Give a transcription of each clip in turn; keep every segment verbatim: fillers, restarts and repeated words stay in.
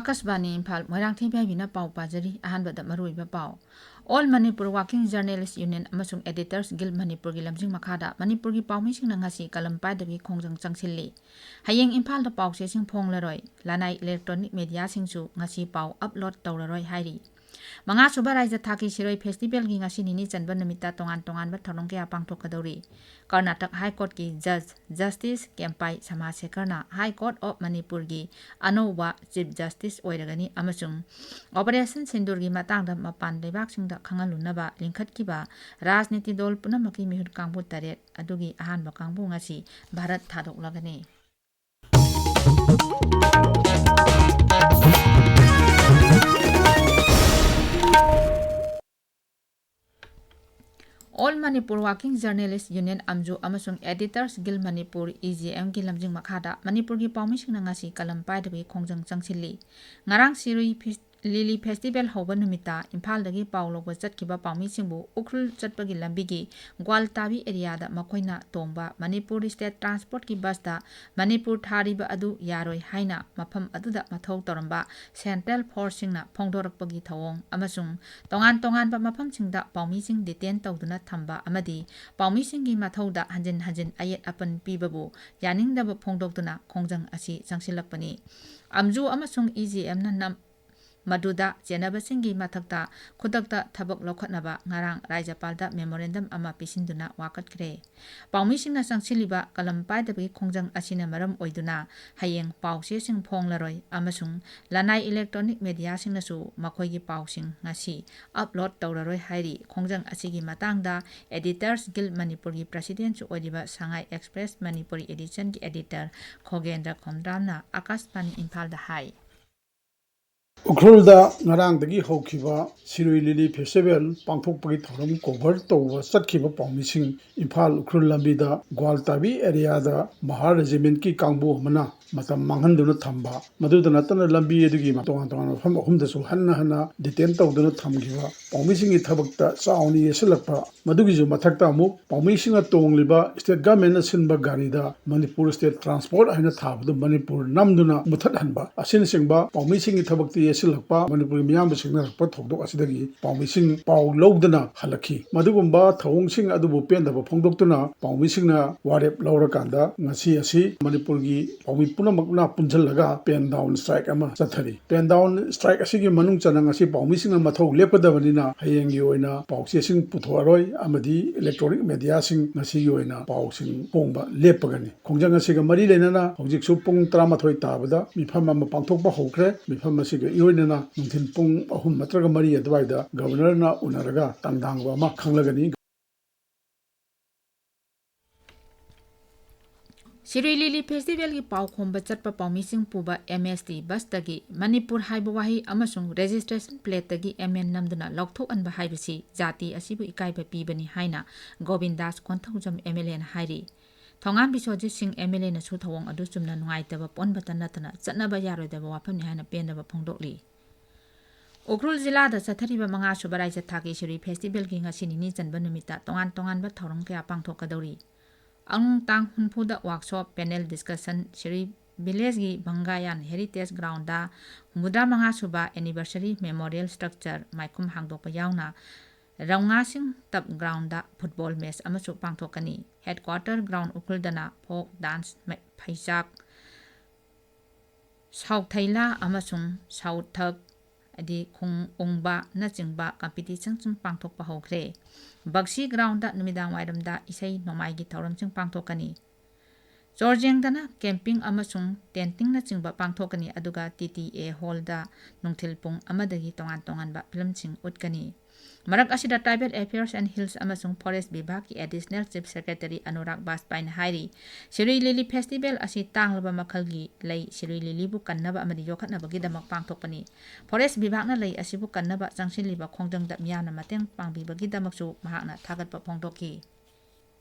ꯑꯥꯀꯥꯁꯕꯥꯅꯤ ꯏꯝꯐꯥꯜ, ꯃꯣꯏꯔꯥꯡꯊꯦꯝ ꯏꯕꯦꯝꯍꯥꯏꯕꯤꯅ ꯄꯥꯎ ꯄꯥꯖꯔꯤ꯫ ꯑꯍꯥꯟꯕꯗ ꯃꯔꯨꯑꯣꯏꯕ ꯄꯥꯎ꯫ All Manipur Working Journalist Union ꯑꯃꯁꯨꯡ Editors Guild ꯃꯅꯤꯄꯨꯔꯒꯤ ꯂꯝꯖꯤꯡ ꯃꯈꯥꯗ ꯃꯅꯤꯄꯨꯔꯒꯤ ꯄꯥꯎꯃꯤꯁꯤꯡꯅ ꯉꯁꯤ ꯀꯂꯝ ꯄꯥꯏꯗꯕꯒꯤ ꯈꯣꯡꯖꯪ ꯆꯪꯁꯤꯜꯂꯤ꯫ ꯍꯌꯦꯡ ꯏꯝꯐꯥꯜꯗ ꯄꯥꯎ ꯆꯦꯁꯤꯡ ꯐꯣꯡꯂꯔꯣꯏ꯫ ꯂꯅꯥꯏ electronic media ꯁꯤꯡꯁꯨ ꯉꯁꯤ ꯄꯥꯎ upload ꯇꯧꯔꯔꯣꯏ ꯍꯥꯏꯔꯤ꯫ ꯃꯉꯥꯁꯨꯕ ꯔꯥꯏꯖ ꯊꯥꯛꯀꯤ ꯁꯤꯔꯣꯏ festival ꯒꯤ ꯉꯁꯤ ꯅꯤꯅꯤ ꯆꯟꯕ ꯅꯨꯃꯤꯠꯇ ꯇꯣꯉꯥꯟ ꯇꯣꯉꯥꯟꯕ ꯊꯧꯔꯝ ꯀꯌꯥ ꯄꯥꯡꯊꯣꯛꯀꯗꯧꯔꯤ꯫ ꯀꯔꯅꯥꯇꯛ High Court ꯀꯤ Judge Justice ꯀꯦꯝꯄꯥꯏ ꯁꯃꯥꯁꯦꯀꯔꯅ High Court of ꯃꯅꯤꯄꯨꯔꯒꯤ ꯑꯅꯧꯕ Chief Justice ꯑꯣꯏꯔꯒꯅꯤ ꯑꯃꯁꯨꯡ Operation ꯁꯤꯟꯗꯨꯔꯒꯤ ꯃꯇꯥꯡꯗ ꯃꯄꯥꯟ ꯂꯩꯕꯥꯛꯁꯤꯡꯗ ꯈꯪꯍꯜꯂꯨꯅꯕ ꯂꯤꯡꯈꯠꯈꯤꯕ ꯔꯥꯖꯅꯤꯇꯤ ꯗꯜ ꯄꯨꯝꯅꯃꯛꯀꯤ ꯃꯤꯍꯨꯠ ꯀꯥꯡꯕꯨ ꯇꯔꯦꯠ ꯑꯗꯨꯒꯤ ꯑꯍꯥꯟꯕ ꯀꯥꯡꯕꯨ ꯉꯁꯤ Bharat ꯊꯥꯗꯣꯛꯂꯒꯅꯤ꯫ All Manipur Working Journalist Union, ꯑꯝꯖꯨ, ꯑꯃꯁꯨꯡ Editors Guild Manipur, E G M ꯒꯤ ꯂꯝꯖꯤꯡ ꯃꯈꯥꯗ ꯃꯅꯤꯄꯨꯔꯒꯤ ꯄꯥꯎꯃꯤꯁꯤꯡꯅ ꯉꯁꯤ ꯀꯂꯝ ꯄꯥꯏꯗꯕꯒꯤ ꯈꯣꯡꯖꯪ ꯆꯪꯁꯤꯜꯂꯤ꯫ ꯉꯔꯥꯡ ꯁꯤꯔꯨꯏ ꯐꯤꯁ-, ꯂꯤꯂꯤ festival ꯍꯧꯕ ꯅꯨꯃꯤꯠꯇ ꯏꯝꯐꯥꯜꯗꯒꯤ ꯄꯥꯎ ꯂꯧꯕ ꯆꯠꯈꯤꯕ ꯄꯥꯎꯃꯤꯁꯤꯡꯕꯨ ꯎꯈ꯭ꯔꯨꯜ ꯆꯠꯄꯒꯤ ꯂꯝꯕꯤꯒꯤ ꯒ꯭ꯋꯥꯜꯇꯥꯕꯤ area ꯗ ꯃꯈꯣꯏꯅ ꯇꯣꯡꯕ ꯃꯅꯤꯄꯨꯔ state transport ꯀꯤ bus ꯇ ꯃꯅꯤꯄꯨꯔ ꯊꯥꯔꯤꯕ ꯑꯗꯨ ꯌꯥꯔꯣꯏ ꯍꯥꯏꯅ ꯃꯐꯝ ꯑꯗꯨꯗ ꯃꯊꯧ ꯇꯧꯔꯝꯕ central force ꯁꯤꯡꯅ ꯐꯣꯡꯗꯣꯔꯛꯄꯒꯤ ꯊꯧꯑꯣꯡ ꯑꯃꯁꯨꯡ ꯇꯣꯉꯥꯟ ꯇꯣꯉꯥꯟꯕ ꯃꯐꯝꯁꯤꯡꯗ ꯄꯥꯎꯃꯤꯁꯤꯡ detain ꯇꯧꯗꯨꯅ ꯊꯝꯕ ꯑꯃꯗꯤ ꯄꯥꯎꯃꯤꯁꯤꯡꯒꯤ ꯃꯊꯧꯗ ꯍꯟꯖꯤꯟ ꯍꯟꯖꯤꯟ ꯑꯌꯦꯠ ꯑꯄꯟ ꯄꯤꯕꯕꯨ ꯌꯥꯅꯤꯡꯗꯕ ꯐꯣꯡꯗꯣꯛꯇꯨꯅ ꯈꯣꯡꯖꯪ ꯑꯁꯤ ꯆꯪꯁꯤꯜꯂꯛꯄꯅꯤ꯫ ꯑꯝꯖꯨ ꯑꯃꯁꯨꯡ E G M ꯅ ꯅꯝ-, ꯃꯗꯨꯗ ꯆꯦꯟꯅꯕꯁꯤꯡꯒꯤ ꯃꯊꯛꯇ ꯈꯨꯗꯛꯇ ꯊꯕꯛ ꯂꯧꯈꯠꯅꯕ ꯉꯔꯥꯡ ꯔꯥꯖ꯭ꯌꯄꯥꯜꯗ memorandum ꯑꯃ ꯄꯤꯁꯤꯟꯗꯨꯅ ꯋꯥꯀꯠꯈ꯭ꯔꯦ꯫ ꯄꯥꯎꯃꯤꯁꯤꯡꯅ ꯆꯪꯁꯤꯜꯂꯤꯕ ꯀꯂꯝ ꯄꯥꯏꯗꯕꯒꯤ ꯈꯣꯡꯖꯪ ꯑꯁꯤꯅ ꯃꯔꯝ ꯑꯣꯏꯗꯨꯅ ꯍꯌꯦꯡ ꯄꯥꯎꯆꯦꯁꯤꯡ ꯐꯣꯡꯂꯔꯣꯏ ꯑꯃꯁꯨꯡ ꯂꯅꯥꯏ electronic media ꯁꯤꯡꯅꯁꯨ ꯃꯈꯣꯏꯒꯤ ꯄꯥꯎꯁꯤꯡ ꯉꯁꯤ upload ꯇꯧꯔꯔꯣꯏ ꯍꯥꯏꯔꯤ꯫ ꯈꯣꯡꯖꯪ ꯑꯁꯤꯒꯤ ꯃꯇꯥꯡꯗ Editors Guild ꯃꯅꯤꯄꯨꯔꯒꯤ president ꯁꯨ ꯑꯣꯏꯔꯤꯕ ꯁꯉꯥꯏ Express ꯃꯅꯤꯄꯨꯔꯤ edition ꯒꯤ editor ꯈꯣꯒꯦꯟꯗ꯭ꯔ ꯈꯣꯝꯗ꯭ꯔꯥꯝꯅ ꯑꯥꯀꯥꯁꯕꯥꯅꯤ ꯏꯝꯐꯥꯜꯗ ꯍꯥꯏ꯫ ꯎꯈ꯭ꯔꯨꯜꯗ ꯉꯔꯥꯡꯗꯒꯤ ꯍꯧꯈꯤꯕ ꯁꯤꯔꯨꯏ ꯂꯤꯂꯤ festival ꯄꯥꯡꯊꯣꯛꯄꯒꯤ ꯊꯧꯔꯝ cover ꯇꯧꯕ ꯆꯠꯈꯤꯕ ꯄꯥꯎꯃꯤꯁꯤꯡ ꯏꯝꯐꯥꯜ ꯎꯈ꯭ꯔꯨꯜ ꯂꯝꯕꯤꯗ ꯒ꯭ꯋꯥꯜꯇꯥꯕꯤ area ꯗ ꯃꯍꯥ regiment ꯀꯤ ꯀꯥꯡꯕꯨ ꯑꯃꯅ ꯃꯇꯝ ꯃꯥꯡꯍꯟꯗꯨꯅ ꯊꯝꯕ, ꯃꯗꯨꯗ ꯅꯠꯇꯅ ꯂꯝꯕꯤ ꯑꯗꯨꯒꯤ ꯇꯣꯉꯥꯟ ꯇꯣꯉꯥꯟꯕ ꯃꯐꯝ ꯑꯍꯨꯝꯗꯁꯨ ꯍꯟꯅ ꯍꯟꯅ detain ꯇꯧꯗꯨꯅ ꯊꯝꯈꯤꯕ, ꯄꯥꯎꯃꯤꯁꯤꯡꯒꯤ ꯊꯕꯛꯇ ꯆꯥꯎꯅ ꯌꯦꯠꯁꯤꯜꯂꯛꯄ, ꯃꯗꯨꯒꯤꯁꯨ ꯃꯊꯛꯇ ꯑꯃꯨꯛ ꯄꯥꯎꯃꯤꯁꯤꯡꯅ ꯇꯣꯡꯂꯤꯕ state governmentꯅ ꯁꯤꯟꯕ ꯒꯥꯔꯤꯗ ꯃꯅꯤꯄꯨꯔ state transport ꯍꯥꯏꯅ ꯊꯥꯕꯗꯨ ꯃꯅꯤꯄꯨꯔ ꯅꯝꯗꯨꯅ ꯃꯨꯊꯠꯍꯟꯕ ꯑꯁꯤꯅꯆꯤꯡꯕ ꯄꯥꯎꯃꯤꯁꯤꯡꯒꯤ ꯊꯕꯛꯇ ꯌꯦꯠꯁꯤꯜꯂꯛꯄ, ꯃꯅꯤꯄꯨꯔꯒꯤ ꯃꯤꯌꯥꯝꯕꯨ ꯁꯤꯡꯅꯔꯛꯄ ꯊꯧꯗꯣꯛ ꯑꯁꯤꯗꯒꯤ ꯄꯥꯎꯃꯤꯁꯤꯡ ꯄꯥꯎ ꯂꯧꯗꯅ ꯍꯜꯂꯛꯈꯤ꯫ ꯃꯗꯨꯒꯨꯝꯕ ꯊꯧꯑꯣꯡꯁꯤꯡ ꯑꯗꯨꯕꯨ ꯄꯦꯟꯗꯕ ꯐꯣꯡꯗꯣꯛꯇꯨꯅ ꯄꯥꯎꯃꯤꯁꯤꯡꯅ ꯋꯥꯔꯦꯞ ꯂꯧꯔꯀꯥꯟꯗ ꯉꯁꯤ ꯑꯁꯤ ꯃꯅꯤꯄꯨꯔꯒꯤ ꯄꯥꯎꯃꯤ ꯄꯨꯝꯅꯃꯛꯅ ꯄꯨꯟꯁꯤꯜꯂꯒ pen down strike ꯑꯃ ꯆꯠꯊꯔꯤ꯫ Pen down strike ꯑꯁꯤꯒꯤ ꯃꯅꯨꯡ ꯆꯟꯅ ꯉꯁꯤ ꯄꯥꯎꯃꯤꯁꯤꯡꯅ ꯃꯊꯧ ꯂꯦꯞꯀꯗꯕꯅꯤꯅ ꯍꯌꯦꯡꯒꯤ ꯑꯣꯏꯅ ꯄꯥꯎꯆꯦꯁꯤꯡ ꯄꯨꯊꯣꯛꯑꯔꯣꯏ ꯑꯃꯗꯤ electronic mediaꯁꯤꯡ ꯉꯁꯤꯒꯤ ꯑꯣꯏꯅ ꯄꯥꯎꯁꯤꯡ ꯐꯣꯡꯕ ꯂꯦꯞꯄꯒꯅꯤ꯫ ꯈꯣꯡꯖꯪ ꯑꯁꯤꯒ ꯃꯔꯤ ꯂꯩꯅꯅ ꯍꯧꯖꯤꯛꯁꯨ ꯄꯨꯡ ꯇꯔꯥꯃꯥꯊꯣꯏ ꯇꯥꯕꯗ ꯃꯤꯐꯝ ꯑꯃ ꯄꯥꯡꯊꯣꯛꯄ ꯍꯧꯈ꯭ꯔꯦ꯫ ꯃꯤꯐꯝ ꯑꯁꯤꯒ ꯏꯔꯣꯏꯅꯅ ꯅꯨꯡꯊꯤꯜ ꯄꯨꯡ ꯑꯍꯨꯝ ꯅꯠꯇ꯭ꯔꯒ ꯃꯔꯤ ꯑꯗꯨꯋꯥꯏꯗ Governorꯅ ꯎꯅꯔꯒ ꯇꯥꯡꯗꯥꯡꯕ ꯑꯃ ꯈꯪꯂꯒꯅꯤ꯫ ꯁꯤꯔꯨꯏ ꯂꯤꯂꯤ ꯐꯦꯁꯇꯤꯚꯦꯜꯒꯤ ꯄꯥꯎ ꯈꯣꯝꯕ ꯆꯠꯄ ꯄꯥꯎꯃꯤꯁꯤꯡ ꯄꯨꯕ M S T ꯕꯁꯇꯒꯤ ꯃꯅꯤꯄꯨꯔ ꯍꯥꯏꯕ ꯋꯥꯍꯩ ꯑꯃꯁꯨꯡ registration plateꯇꯒꯤ M N ꯅꯝꯗꯨꯅ ꯂꯧꯊꯣꯛꯍꯟꯕ ꯍꯥꯏꯕꯁꯤ ꯖꯥꯇꯤ ꯑꯁꯤꯕꯨ ꯏꯀꯥꯏꯕ ꯄꯤꯕꯅꯤ ꯍꯥꯏꯅ ꯒꯣꯕꯤꯟꯗꯥꯁ ꯀꯣꯟꯊꯧꯖꯝ M L Aꯅ ꯍꯥꯏꯔꯤ꯫ ꯊꯣꯉꯥꯝ ꯕꯤꯁ꯭ꯋꯖꯤꯠ ꯁꯤꯡ M L Aꯅꯁꯨ ꯊꯧꯑꯣꯡ ꯑꯗꯨ ꯆꯨꯝꯅ ꯅꯨꯡꯉꯥꯏꯇꯕ ꯄꯣꯛꯍꯟꯕꯇ ꯅꯠꯇꯅ ꯆꯠꯅꯕ ꯌꯥꯔꯣꯏꯗꯕ ꯋꯥꯐꯝꯅꯤ ꯍꯥꯏꯅ ꯄꯦꯟꯗꯕ ꯐꯣꯡꯗꯣꯛꯂꯤ꯫ ꯎꯈ꯭ꯔꯨꯜ ꯖꯤꯂꯥꯗ ꯆꯠꯊꯔꯤꯕ ꯃꯉꯥꯁꯨꯕ ꯔꯥꯏꯖ ꯊꯥꯛꯀꯤ ꯁꯤꯔꯨꯏ ꯐꯦꯁꯇꯤꯚꯦꯜꯒꯤ ꯉꯁꯤ ꯅꯤꯅꯤ ꯆꯟꯕ ꯅꯨꯃꯤꯠꯇ ꯇꯣꯉꯥꯟ ꯇꯣꯉꯥꯟꯕ ꯊꯧꯔꯝ ꯀꯌꯥ ꯄꯥꯡꯊꯣꯛꯀꯗꯧꯔꯤ꯫ ꯑꯉꯣꯡ ꯇꯥꯡ ꯍꯨꯝꯐꯨꯗ workshop, panel discussion, ꯁꯤꯔꯨꯏ ꯚꯤꯂꯦꯖꯒꯤ ꯚꯪꯒꯥꯌꯥꯟ ꯍꯦꯔꯤꯇꯦꯖ ꯒ꯭ꯔꯥꯎꯟꯗ ꯍꯨꯝꯐꯨꯇꯔꯥ ꯃꯉꯥ ꯁꯨꯕ anniversary memorial structure ꯃꯥꯏꯈꯨꯝ ꯍꯥꯡꯗꯣꯛꯄ ꯌꯥꯎꯅ ꯔꯧꯉꯥꯁꯤꯡ ꯇꯞ ꯒ꯭ꯔꯥꯎꯟꯗ ꯐꯨꯠꯕꯣꯜ ꯃꯦꯆ ꯑꯃꯁꯨ ꯄꯥꯡꯊꯣꯛꯀꯅꯤ꯫ Headquarter ground ꯎꯈ꯭ꯔꯨꯜꯗꯅ folk dance, ꯐꯩꯖꯥꯛ, ꯁꯥꯎꯊꯩꯂꯥ ꯑꯃꯁꯨꯡ ꯁꯥꯎꯊꯛ, ꯍꯥꯏꯗꯤ ꯈꯣꯡ ꯎꯪꯕꯅꯆꯤꯡꯕ competitionꯁꯤꯡ ꯄꯥꯡꯊꯣꯛꯄ ꯍꯧꯈ꯭ꯔꯦ꯫ ꯕꯛꯁꯤ ꯒ꯭ꯔꯥꯎꯟꯗ ꯅꯨꯃꯤꯗꯥꯡ ꯋꯥꯏꯔꯝꯗ ꯏꯁꯩ ꯅꯣꯡꯃꯥꯏꯒꯤ ꯊꯧꯔꯝꯁꯤꯡ ꯄꯥꯡꯊꯣꯛꯀꯅꯤ꯫ ꯆꯣꯔꯖꯦꯡꯗꯅ camping ꯑꯃꯁꯨꯡ tentingꯅꯆꯤꯡꯕ ꯄꯥꯡꯊꯣꯛꯀꯅꯤ, ꯑꯗꯨꯒ T T A hallꯗ ꯅꯨꯡꯊꯤꯜ ꯄꯨꯡ ꯑꯃꯗꯒꯤ ꯇꯣꯉꯥꯟ ꯇꯣꯉꯥꯟꯕ ꯐꯤꯂꯝꯁꯤꯡ ꯎꯠꯀꯅꯤ꯫ ꯃꯔꯛ ꯑꯁꯤꯗ Tribal Affairs and Hills ꯑꯃꯁꯨꯡ Forest ꯕꯤꯚꯥꯒꯀꯤ Additional Chief Secretary Anurag ꯕꯥꯖꯄꯥꯏꯅ ꯍꯥꯏꯔꯤ, ꯁꯤꯔꯨꯏ ꯂꯤꯂꯤ ꯐꯦꯁꯇꯤꯚꯦꯜ ꯑꯁꯤ ꯇꯥꯡꯂꯕ ꯃꯈꯜꯒꯤ ꯂꯩ ꯁꯤꯔꯨꯏ ꯂꯤꯂꯤꯕꯨ ꯀꯟꯅꯕ ꯑꯃꯗꯤ ꯌꯣꯛꯈꯠꯅꯕꯒꯤꯗꯃꯛ ꯄꯥꯡꯊꯣꯛꯄꯅꯤ꯫ ꯐꯣꯔꯦꯁ ꯕꯤꯚꯥꯒꯅ ꯂꯩ ꯑꯁꯤꯕꯨ ꯀꯟꯅꯕ ꯆꯪꯁꯤꯜꯂꯤꯕ ꯈꯣꯡꯖꯪꯗ ꯃꯤꯌꯥꯝꯅ ꯃꯇꯦꯡ ꯄꯥꯡꯕꯤꯕꯒꯤꯗꯃꯛꯁꯨ ꯃꯍꯥꯛꯅ ꯊꯥꯒꯠꯄ ꯐꯣꯡꯗꯣꯛꯈꯤ꯫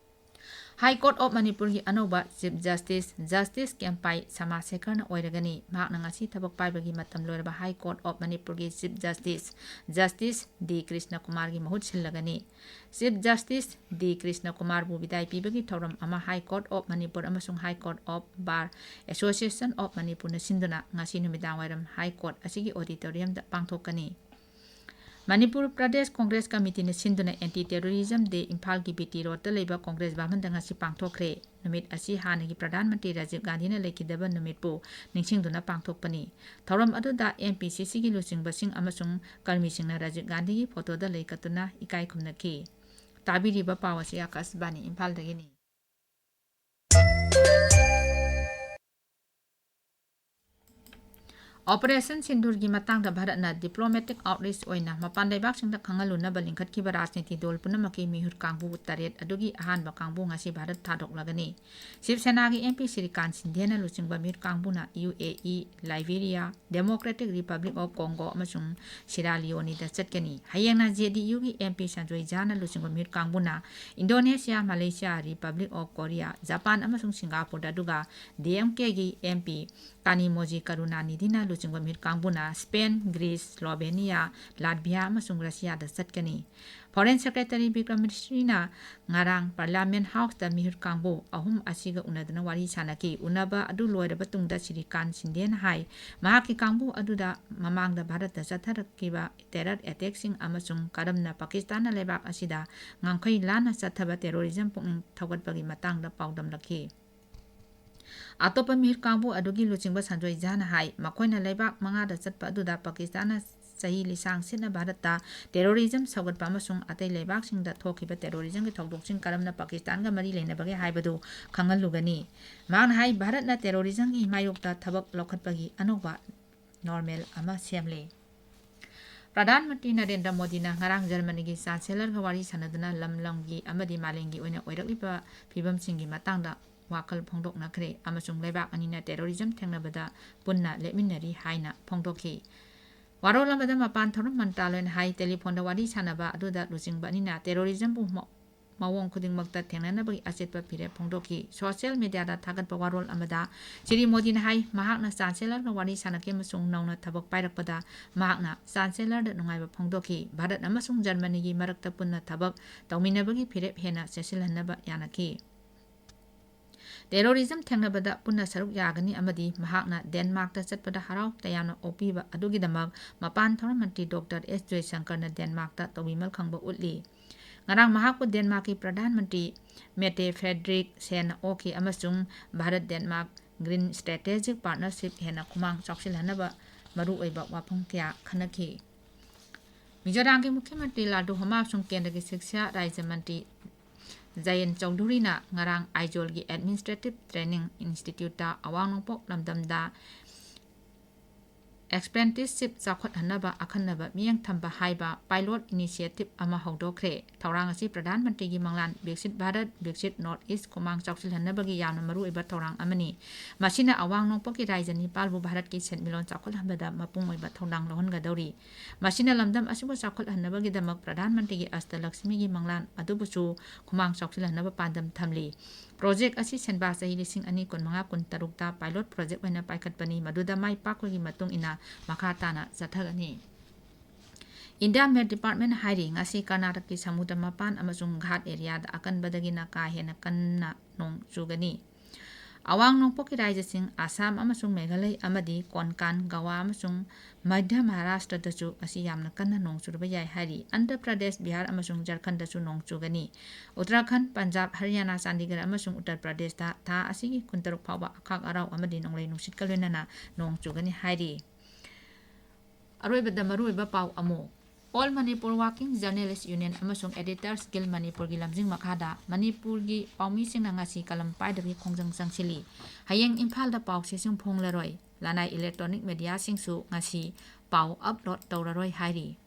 High Court of ꯃꯅꯤꯄꯨꯔꯒꯤ ꯑꯅꯧꯕ Chief Justice, Justice ꯀꯦꯝꯄꯥꯏ ꯁꯃꯥꯁꯦꯀꯔꯅ ꯑꯣꯏꯔꯒꯅꯤ꯫ ꯃꯍꯥꯛꯅ ꯉꯁꯤ ꯊꯕꯛ ꯄꯥꯏꯕꯒꯤ ꯃꯇꯝ ꯂꯣꯏꯔꯕ High Court of ꯃꯅꯤꯄꯨꯔꯒꯤ Chief Justice, Justice ꯗꯤ ꯀ꯭ꯔꯤꯁꯅ ꯀꯨꯃꯥꯔꯒꯤ ꯃꯍꯨꯠ ꯁꯤꯜꯂꯒꯅꯤ꯫ Chief Justice ꯗꯤ ꯀ꯭ꯔꯤꯁꯅ ꯀꯨꯃꯥꯔꯕꯨ ꯕꯤꯗꯥꯏ ꯄꯤꯕꯒꯤ ꯊꯧꯔꯝ ꯑꯃ High Court of ꯃꯅꯤꯄꯨꯔ ꯑꯃꯁꯨꯡ High Court of Bar Association of ꯃꯅꯤꯄꯨꯔꯅ ꯁꯤꯟꯗꯨꯅ ꯉꯁꯤ ꯅꯨꯃꯤꯗꯥꯡꯋꯥꯏꯔꯝ High Court ꯑꯁꯤꯒꯤ auditoriumꯗ ꯄꯥꯡꯊꯣꯛꯀꯅꯤ꯫ ꯃꯅꯤꯄꯨꯔ ꯄ꯭ꯔꯗꯦꯁ ꯀꯣꯡꯒ꯭ꯔꯦꯁ ꯀꯃꯤꯇꯤꯅ ꯁꯤꯟꯗꯨꯅ Anti Terrorism Day ꯏꯝꯐꯥꯜꯒꯤ ꯕꯤ ꯇꯤ ꯔꯣꯗꯇ ꯂꯩꯕ ꯀꯣꯡꯒ꯭ꯔꯦꯁ ꯚꯕꯟꯗ ꯉꯁꯤ ꯄꯥꯡꯊꯣꯛꯈ꯭ꯔꯦ꯫ ꯅꯨꯃꯤꯠ ꯑꯁꯤ ꯍꯥꯟꯅꯒꯤ ꯄ꯭ꯔꯙꯥꯟ ꯃꯟꯇ꯭ꯔꯤ ꯔꯥꯖꯤꯕ ꯒꯥꯟꯙꯤꯅ ꯂꯩꯈꯤꯗꯕ ꯅꯨꯃꯤꯠꯄꯨ ꯅꯤꯡꯁꯤꯡꯗꯨꯅ ꯄꯥꯡꯊꯣꯛꯄꯅꯤ꯫ ꯊꯧꯔꯝ ꯑꯗꯨꯗ ꯑꯦꯝ ꯄꯤ ꯁꯤ ꯁꯤꯒꯤ ꯂꯨꯆꯤꯡꯕꯁꯤꯡ ꯑꯃꯁꯨꯡ ꯀꯔꯃꯤꯁꯤꯡꯅ ꯔꯥꯖꯤꯕ ꯒꯥꯟꯙꯤꯒꯤ ꯐꯣꯇꯣꯗ ꯂꯩ ꯀꯠꯇꯨꯅ ꯏꯀꯥꯏ ꯈꯨꯝꯅꯈꯤ꯫ ꯇꯥꯕꯤꯔꯤꯕ ꯄꯥꯎ ꯑꯁꯤ ꯑꯥꯀꯥꯁꯕꯥꯅꯤ ꯏꯝꯐꯥꯜꯗꯒꯤꯅꯤ꯫ ꯑꯣꯄꯔꯦꯁꯟ ꯁꯤꯟꯗꯨꯔꯒꯤ ꯃꯇꯥꯡꯗ ꯚꯥꯔꯠꯅ diplomatic outreach ꯑꯣꯏꯅ ꯃꯄꯥꯟ ꯂꯩꯕꯥꯛꯁꯤꯡꯗ ꯈꯪꯍꯜꯂꯨꯅꯕ ꯂꯤꯡꯈꯠꯈꯤꯕ ꯔꯥꯖꯅꯤꯇꯤ ꯗꯣꯜ ꯄꯨꯝꯅꯃꯛꯀꯤ ꯃꯤꯍꯨꯠ ꯀꯥꯡꯕꯨ ꯇꯔꯦꯠ ꯑꯗꯨꯒꯤ ꯑꯍꯥꯟꯕ ꯀꯥꯡꯕꯨ ꯉꯁꯤ ꯚꯥꯔꯠ ꯊꯥꯗꯣꯛꯂꯒꯅꯤ꯫ ꯁꯤꯕ ꯁꯦꯅꯥꯒꯤ ꯑꯦꯝ ꯄꯤ ꯁ꯭ꯔꯤꯀꯥꯟ ꯁꯤꯟꯙꯦꯅ ꯂꯨꯆꯤꯡꯕ ꯃꯤꯍꯨꯠ ꯀꯥꯡꯕꯨꯅ U A E, Liberia, Democratic Republic of Congo ꯑꯃꯁꯨꯡ ꯁꯤꯔꯥ ꯂꯤꯑꯣꯅꯤꯗ ꯆꯠꯀꯅꯤ꯫ ꯍꯌꯦꯡꯅ ꯖꯦ ꯗꯤ ꯌꯨꯒꯤ ꯑꯦꯝ ꯄꯤ ꯁꯟꯖꯣꯏ ꯖꯥꯅ ꯂꯨꯆꯤꯡꯕ ꯃꯤꯍꯨꯠ ꯀꯥꯡꯕꯨꯅ Indonesia, Malaysia, Republic of Korea, Japan ꯑꯃꯁꯨꯡ ꯁꯤꯡꯒꯥꯄꯨꯔꯗ, ꯑꯗꯨꯒ ꯗꯤ ꯑꯦꯝ ꯀꯦꯒꯤ ꯑꯦꯝ ꯄꯤ ꯀꯥꯅꯤꯃꯣꯖꯤ ꯀꯔꯨꯅꯥꯅꯤꯙꯤꯅ ꯂꯨꯆꯤꯡꯕ ꯃꯤꯍꯨꯠ ꯀꯥꯡꯕꯨꯅ ꯁ꯭ꯄꯦꯟ, ꯒ꯭ꯔꯤꯁ, ꯁ꯭ꯂꯣꯚꯦꯅꯤꯌꯥ, ꯂꯥꯠꯚꯤꯌꯥ ꯑꯃꯁꯨꯡ ꯔꯁꯤꯌꯥꯗ ꯆꯠꯀꯅꯤ꯫ ꯐꯣꯔꯦꯟ ꯁꯦꯀ꯭ꯔꯦꯇꯔꯤ ꯕꯤꯀ꯭ꯔꯝ ꯃꯤꯁ꯭ꯔꯤꯅ ꯉꯔꯥꯡ ꯄꯥꯔꯂꯤꯌꯥꯃꯦꯟ ꯍꯥꯎꯁꯇ ꯃꯤꯍꯨꯠ ꯀꯥꯡꯕꯨ ꯑꯍꯨꯝ ꯑꯁꯤꯒ ꯎꯅꯗꯨꯅ ꯋꯥꯔꯤ ꯁꯥꯅꯈꯤ꯫ ꯎꯅꯕ ꯑꯗꯨ ꯂꯣꯏꯔꯕ ꯇꯨꯡꯗ ꯁ꯭ꯔꯤꯀꯥꯟ ꯁꯤꯟꯙꯦꯅ ꯍꯥꯏ, ꯃꯍꯥꯛꯀꯤ ꯀꯥꯡꯕꯨ ꯑꯗꯨꯗ ꯃꯃꯥꯡꯗ ꯚꯥꯔꯠꯇ ꯆꯠꯊꯔꯛꯈꯤꯕ terror attackꯁꯤꯡ ꯑꯃꯁꯨꯡ ꯀꯔꯝꯅ ꯄꯥꯀꯤꯁꯇꯥꯟꯅ ꯂꯩꯕꯥꯛ ꯑꯁꯤꯗ ꯉꯝꯈꯩ ꯂꯥꯟꯅ ꯆꯠꯊꯕ terrorism ꯄꯨꯛꯅꯤꯡ ꯊꯧꯒꯠꯄꯒꯤ ꯃꯇꯥꯡꯗ ꯄꯥꯎꯗꯝꯂꯛꯈꯤ꯫ ꯑꯇꯣꯞꯄ ꯃꯤꯍꯨꯠ ꯀꯥꯡꯕꯨ ꯑꯗꯨꯒꯤ ꯂꯨꯆꯤꯡꯕ ꯁꯟꯖꯣꯏ ꯖꯥꯅ ꯍꯥꯏ, ꯃꯈꯣꯏꯅ ꯂꯩꯕꯥꯛ ꯃꯉꯥꯗ ꯆꯠꯄ ꯑꯗꯨꯗ ꯄꯥꯀꯤꯁꯇꯥꯟꯅ ꯆꯍꯤ ꯂꯤꯁꯥꯡ ꯁꯤꯠꯅ ꯚꯥꯔꯠꯇ terrorism ꯁꯧꯒꯠꯄ ꯑꯃꯁꯨꯡ ꯑꯇꯩ ꯂꯩꯕꯥꯛꯁꯤꯡꯗ ꯊꯣꯛꯈꯤꯕ terrorismꯒꯤ ꯊꯧꯗꯣꯛꯁꯤꯡ ꯀꯔꯝꯅ ꯄꯥꯀꯤꯁꯇꯥꯟꯒ ꯃꯔꯤ ꯂꯩꯅꯕꯒꯦ ꯍꯥꯏꯕꯗꯨ ꯈꯪꯍꯜꯂꯨꯒꯅꯤ꯫ ꯃꯍꯥꯛꯅ ꯍꯥꯏ, ꯚꯥꯔꯠꯅ terrorismꯒꯤ ꯃꯥꯌꯣꯛꯇ ꯊꯕꯛ ꯂꯧꯈꯠꯄꯒꯤ ꯑꯅꯧꯕ normal ꯑꯃ ꯁꯦꯝꯂꯦ꯫ ꯄ꯭ꯔꯙꯥꯟ ꯃꯟꯇ꯭ꯔꯤ ꯅꯔꯦꯟꯗ꯭ꯔ ꯃꯣꯗꯤꯅ ꯉꯔꯥꯡ ꯖꯔꯃꯅꯤꯒꯤ ꯆꯥꯟꯁꯦꯂꯔꯒ ꯋꯥꯔꯤ ꯁꯥꯟꯅꯗꯨꯅ ꯂꯝ ꯂꯝꯒꯤ ꯑꯃꯗꯤ ꯃꯥꯂꯦꯝꯒꯤ ꯑꯣꯏꯅ ꯑꯣꯏꯔꯛꯂꯤꯕ ꯐꯤꯕꯝꯁꯤꯡꯒꯤ ꯃꯇꯥꯡꯗ ꯋꯥꯈꯜ ꯐꯣꯡꯗꯣꯛꯅꯈ꯭ꯔꯦ ꯑꯃꯁꯨꯡ ꯂꯩꯕꯥꯛ ꯑꯅꯤꯅ terrorism ꯊꯦꯡꯅꯕꯗ ꯄꯨꯟꯅ ꯂꯦꯞꯃꯤꯟꯅꯔꯤ ꯍꯥꯏꯅ ꯐꯣꯡꯗꯣꯛꯈꯤ꯫ ꯋꯥꯔꯣꯜ ꯑꯃꯗ ꯃꯄꯥꯟ ꯊꯧꯔꯝ ꯃꯟꯇ꯭ꯔꯥꯂꯣꯏꯅ ꯍꯥꯏ, ꯇꯦꯂꯤꯐꯣꯟꯗ ꯋꯥꯔꯤ ꯁꯥꯟꯅꯕ ꯑꯗꯨꯗ ꯂꯨꯆꯤꯡꯕ ꯑꯅꯤꯅ terrorismꯕꯨ ꯃ-, ꯃꯑꯣꯡ ꯈꯨꯗꯤꯡꯃꯛꯇ ꯊꯦꯡꯅꯅꯕꯒꯤ ꯑꯆꯦꯠꯄ ꯐꯤꯔꯦꯞ ꯐꯣꯡꯗꯣꯛꯈꯤ꯫ ꯁꯣꯁꯤꯌꯦꯜ ꯃꯤꯗꯤꯌꯥꯗ ꯊꯥꯒꯠꯄ ꯋꯥꯔꯣꯜ ꯑꯃꯗ ꯁ꯭ꯔꯤ ꯃꯣꯗꯤꯅ ꯍꯥꯏ, ꯃꯍꯥꯛꯅ ꯆꯥꯟꯁꯦꯂꯔꯒ ꯋꯥꯔꯤ ꯁꯥꯟꯅꯈꯤ ꯑꯃꯁꯨꯡ ꯅꯧꯅ ꯊꯕꯛ ꯄꯥꯏꯔꯛꯄꯗ ꯃꯍꯥꯛꯅ ꯆꯥꯟꯁꯦꯂꯔꯗ ꯅꯨꯡꯉꯥꯏꯕ ꯐꯣꯡꯗꯣꯛꯈꯤ꯫ ꯚꯥꯔꯠ ꯑꯃꯁꯨꯡ ꯖꯔꯃꯅꯤꯒꯤ ꯃꯔꯛꯇ ꯄꯨꯟꯅ ꯊꯕꯛ ꯇꯧꯃꯤꯟꯅꯕꯒꯤ ꯐꯤꯔꯦꯞ ꯍꯦꯟꯅ ꯆꯦꯠꯁꯤꯜꯍꯟꯅꯕ ꯌꯥꯅꯈꯤ꯫ ꯇꯦꯔꯣꯔꯤꯖꯝ ꯊꯦꯡꯅꯕꯗ ꯄꯨꯟꯅ ꯁꯔꯨꯛ ꯌꯥꯒꯅꯤ ꯑꯃꯗꯤ ꯃꯍꯥꯛꯅ ꯗꯦꯟꯃꯥꯔꯛꯇ ꯆꯠꯄꯗ ꯍꯔꯥꯎ ꯇꯌꯥꯝꯅ ꯑꯣꯛꯄꯤꯕ ꯑꯗꯨꯒꯤꯗꯃꯛ ꯃꯄꯥꯟ ꯊꯧꯔꯝ ꯃꯟꯇ꯭ꯔꯤ ꯗꯣꯛꯇꯔ ꯑꯦꯁ ꯖꯣꯏꯁꯪꯀꯔꯅ ꯗꯦꯟꯃꯥꯔꯛꯇ ꯇꯧꯕꯤꯃꯜ ꯈꯪꯕ ꯎꯠꯂꯤ꯫ ꯉꯔꯥꯡ ꯃꯍꯥꯛꯄꯨ ꯗꯦꯟꯃꯥꯔꯛꯀꯤ ꯄ꯭ꯔꯙꯥꯟ ꯃꯟꯇ꯭ꯔꯤ ꯃꯦꯇꯦ ꯐ꯭ꯔꯦꯗꯔꯤꯛꯁꯦꯟꯅ ꯑꯣꯛꯈꯤ ꯑꯃꯁꯨꯡ ꯚꯥꯔꯠ ꯗꯦꯟꯃꯥꯔꯛ ꯒ꯭ꯔꯤꯟ ꯁ꯭ꯇ꯭ꯔꯦꯇꯦꯖꯤꯛ ꯄꯥꯔꯠꯅꯔꯁꯤꯞ ꯍꯦꯟꯅ ꯈꯨꯃꯥꯡ ꯆꯥꯎꯁꯤꯜꯍꯟꯅꯕ ꯃꯔꯨꯑꯣꯏꯕ ꯋꯥꯐꯝ ꯀꯌꯥ ꯈꯟꯅꯈꯤ꯫ ꯃꯤꯖꯣꯔꯥꯝꯒꯤ ꯃꯨꯈ꯭ꯌ ꯃꯟꯇ꯭ꯔꯤ ꯂꯥꯜꯗꯨ ꯍꯣꯃꯥ ꯑꯃꯁꯨꯡ ꯀꯦꯟꯗ꯭ꯔꯒꯤ ꯁꯤꯛꯁꯥ ꯔꯥꯖ꯭ꯌ ꯃꯟꯇ꯭ꯔꯤ ꯖꯌꯟ ꯆꯧꯙꯨꯔꯤꯅ ꯉꯔꯥꯡ ꯑꯥꯏꯖꯣꯜꯒꯤ ꯑꯦꯗꯃꯤꯅꯤꯁꯇ꯭ꯔꯦꯇꯤꯚ ꯇ꯭ꯔꯦꯅꯤꯡ ꯏꯟꯁꯇꯤꯇ꯭ꯌꯨꯠꯇ ꯑꯋꯥꯡ ꯅꯣꯡꯄꯣꯛ ꯂꯝꯗꯝꯗ ꯑꯦꯄ꯭ꯔꯦꯟꯇꯤꯁꯁꯤꯞ ꯆꯥꯎꯈꯠꯍꯟꯅꯕ ꯑꯈꯟꯅꯕ ꯃꯤꯠꯌꯦꯡ ꯊꯝꯕ ꯍꯥꯏꯕ ꯄꯥꯏꯂꯣꯠ ꯏꯅꯤꯁꯤꯌꯦꯇꯤꯚ ꯑꯃ ꯍꯧꯗꯣꯛꯈ꯭ꯔꯦ꯫ ꯊꯧꯔꯥꯡ ꯑꯁꯤ ꯄ꯭ꯔꯙꯥꯟ ꯃꯟꯇ꯭ꯔꯤꯒꯤ ꯃꯪꯂꯥꯟ ꯕꯤꯛꯁꯤꯠ ꯚꯥꯔꯠ, ꯕꯤꯛꯁꯤꯠ ꯅꯣꯔꯠ ꯏꯁ ꯈꯨꯃꯥꯡ ꯆꯥꯎꯁꯤꯜꯍꯟꯅꯕꯒꯤ ꯌꯥꯝꯅ ꯃꯔꯨꯑꯣꯏꯕ ꯊꯧꯔꯥꯡ ꯑꯃꯅꯤ꯫ ꯃꯁꯤꯅ ꯑꯋꯥꯡ ꯅꯣꯡꯄꯣꯛꯀꯤ ꯔꯥꯖ꯭ꯌ ꯅꯤꯄꯥꯜꯕꯨ ꯚꯥꯔꯠꯀꯤ ꯁꯦꯟꯃꯤꯠꯂꯣꯟ ꯆꯥꯎꯈꯠꯍꯟꯕꯗ ꯃꯄꯨꯡ ꯑꯣꯏꯕ ꯊꯧꯗꯥꯡ ꯂꯧꯍꯟꯒꯗꯧꯔꯤ꯫ ꯃꯁꯤꯅ ꯂꯝꯗꯝ ꯑꯁꯤꯕꯨ ꯆꯥꯎꯈꯠꯍꯟꯅꯕꯒꯤꯗꯃꯛ ꯄ꯭ꯔꯙꯥꯟ ꯃꯟꯇ꯭ꯔꯤꯒꯤ ꯑꯁꯇꯂꯛꯁꯃꯤꯒꯤ ꯃꯪꯂꯥꯟ ꯑꯗꯨꯕꯨꯁꯨ ꯈꯨꯃꯥꯡ ꯆꯥꯎꯁꯤꯜꯍꯟꯅꯕ ꯄꯥꯟꯗꯝ ꯊꯝꯂꯤ꯫ ꯄ꯭ꯔꯣꯖꯦꯛ ꯑꯁꯤ ꯁꯦꯟꯕꯥ ꯆꯍꯤ ꯂꯤꯁꯤꯡ ꯑꯅꯤ ꯀꯨꯟꯃꯉꯥ ꯀꯨꯟꯇꯔꯨꯛꯇ ꯄꯥꯏꯂꯣꯠ ꯄ꯭ꯔꯣꯖꯦꯛ ꯑꯣꯏꯅ ꯄꯥꯏꯈꯠꯄꯅꯤ, ꯃꯗꯨꯗ ꯃꯥꯏ ꯄꯥꯛꯄꯒꯤ ꯃꯇꯨꯡ ꯏꯟꯅ ꯃꯈꯥ ꯇꯥꯅ ꯆꯠꯊꯒꯅꯤ꯫ ꯏꯟꯗꯤꯌꯥ ꯃꯦꯠ ꯗꯤꯄꯥꯔꯠꯃꯦꯟ ꯍꯥꯏꯔꯤ, ꯉꯁꯤ ꯀꯔꯅꯥꯇꯀꯒꯤ ꯁꯃꯨꯗ꯭ꯔ ꯃꯄꯥꯟ ꯑꯃꯁꯨꯡ ꯘꯥꯠ ꯑꯦꯔꯤꯌꯥꯗ ꯑꯀꯟꯕꯗꯒꯤꯅ ꯀꯥ ꯍꯦꯟꯅ ꯀꯟꯅ ꯅꯣꯡ ꯆꯨꯒꯅꯤ꯫ ꯑꯋꯥꯡ ꯅꯣꯡꯄꯣꯛꯀꯤ ꯔꯥꯖ꯭ꯌꯁꯤꯡ ꯑꯁꯥꯝ ꯑꯃꯁꯨꯡ ꯃꯦꯘꯥꯂꯌ ꯑꯃꯗꯤ ꯀꯣꯟꯀꯥꯟ, ꯒꯋꯥ ꯑꯃꯁꯨꯡ ꯃꯙ꯭ꯌ ꯃꯍꯥꯔꯥꯁꯇ꯭ꯔꯗꯁꯨ ꯉꯁꯤ ꯌꯥꯝꯅ ꯀꯟꯅ ꯅꯣꯡ ꯆꯨꯔꯕ ꯌꯥꯏ ꯍꯥꯏꯔꯤ꯫ ꯑꯟꯙ꯭ꯔ ꯄ꯭ꯔꯗꯦꯁ, ꯕꯤꯍꯥꯔ ꯑꯃꯁꯨꯡ ꯖꯔꯈꯟꯗꯁꯨ ꯅꯣꯡ ꯆꯨꯒꯅꯤ꯫ ꯎꯠꯇꯔꯥꯈꯟꯗ, ꯄꯟꯖꯥꯕ, ꯍꯔꯤꯌꯥꯅꯥ, ꯆꯥꯟꯗꯤꯒꯔ ꯑꯃꯁꯨꯡ ꯎꯠꯇꯔ ꯄ꯭ꯔꯗꯦꯁꯇ ꯊꯥ ꯑꯁꯤꯒꯤ ꯀꯨꯟꯇꯔꯨꯛ ꯐꯥꯎꯕ ꯑꯈꯥꯛ ꯑꯔꯥꯎ ꯑꯃꯗꯤ ꯅꯣꯡꯂꯩ ꯅꯨꯡꯁꯤꯠꯀ ꯂꯣꯏꯅꯅ ꯅꯣꯡ ꯆꯨꯒꯅꯤ ꯍꯥꯏꯔꯤ꯫ ꯑꯔꯣꯏꯕꯗ ꯃꯔꯨꯑꯣꯏꯕ ꯄꯥꯎ ꯑꯃꯨꯛ꯫ All Manipur Working Journalist Union ꯑꯃꯁꯨꯡ Editors Guild ꯃꯅꯤꯄꯨꯔꯒꯤ ꯂꯝꯖꯤꯡ ꯃꯈꯥꯗ ꯃꯅꯤꯄꯨꯔꯒꯤ ꯄꯥꯎꯃꯤꯁꯤꯡꯅ ꯉꯁꯤ ꯀꯂꯝ ꯄꯥꯏꯗꯕꯒꯤ ꯈꯣꯡꯖꯪ ꯆꯪꯁꯤꯜꯂꯤ꯫ ꯍꯌꯦꯡ ꯏꯝꯐꯥꯜꯗ ꯄꯥꯎ ꯆꯦꯁꯤꯡ ꯐꯣꯡꯂꯔꯣꯏ꯫ ꯂꯅꯥꯏ ꯏꯂꯦꯛꯇ꯭ꯔꯣꯅꯤꯛ ꯃꯦꯗꯤꯌꯥꯁꯤꯡꯁꯨ ꯉꯁꯤ ꯄꯥꯎ ꯑꯞꯂꯣꯗ ꯇꯧꯔꯔꯣꯏ ꯍꯥꯏꯔꯤ꯫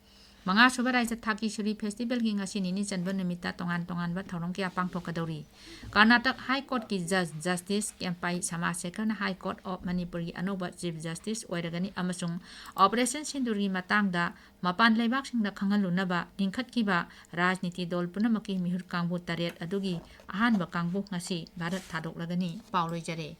ꯃꯉꯥꯁꯨꯕ ꯔꯥꯏꯖ꯭ꯌ ꯊꯥꯛꯀꯤ ꯁꯨꯔꯤ ꯐꯦꯁꯇꯤꯚꯦꯜꯒꯤ ꯉꯁꯤ ꯅꯤꯅꯤ ꯆꯟꯕ ꯅꯨꯃꯤꯠꯇ ꯇꯣꯉꯥꯟ ꯇꯣꯉꯥꯟꯕ ꯊꯧꯔꯝ ꯀꯌꯥ ꯄꯥꯡꯊꯣꯛꯀꯗꯧꯔꯤ꯫ ꯀꯔꯅꯥꯇꯛ ꯍꯥꯏ ꯀꯣꯔꯠꯀꯤ ꯖꯖ ꯖꯁꯇꯤꯁ ꯀꯦꯝꯄꯥꯏ ꯁꯃꯥꯁꯦꯀꯔꯅ ꯍꯥꯏ ꯀꯣꯔꯠ ꯑꯣꯐ ꯃꯅꯤꯄꯨꯔꯒꯤ ꯑꯅꯧꯕ ꯆꯤꯐ ꯖꯁꯇꯤꯁ ꯑꯣꯏꯔꯒꯅꯤ ꯑꯃꯁꯨꯡ ꯑꯣꯄꯔꯦꯁꯟ ꯁꯤꯟꯗꯨꯔꯒꯤ ꯃꯇꯥꯡꯗ ꯃꯄꯥꯟ ꯂꯩꯕꯥꯛꯁꯤꯡꯗ ꯈꯪꯍꯜꯂꯨꯅꯕ ꯂꯤꯡꯈꯠꯈꯤꯕ ꯔꯥꯖꯅꯤꯇꯤ ꯗꯣꯜ ꯄꯨꯝꯅꯃꯛꯀꯤ ꯃꯤꯍꯨꯠ ꯀꯥꯡꯕꯨ ꯇꯔꯦꯠ ꯑꯗꯨꯒꯤ ꯑꯍꯥꯟꯕ ꯀꯥꯡꯕꯨ ꯉꯁꯤ ꯚꯥꯔꯠ ꯊꯥꯗꯣꯛꯂꯒꯅꯤ꯫ ꯄꯥꯎ ꯂꯣꯏꯖꯔꯦ꯫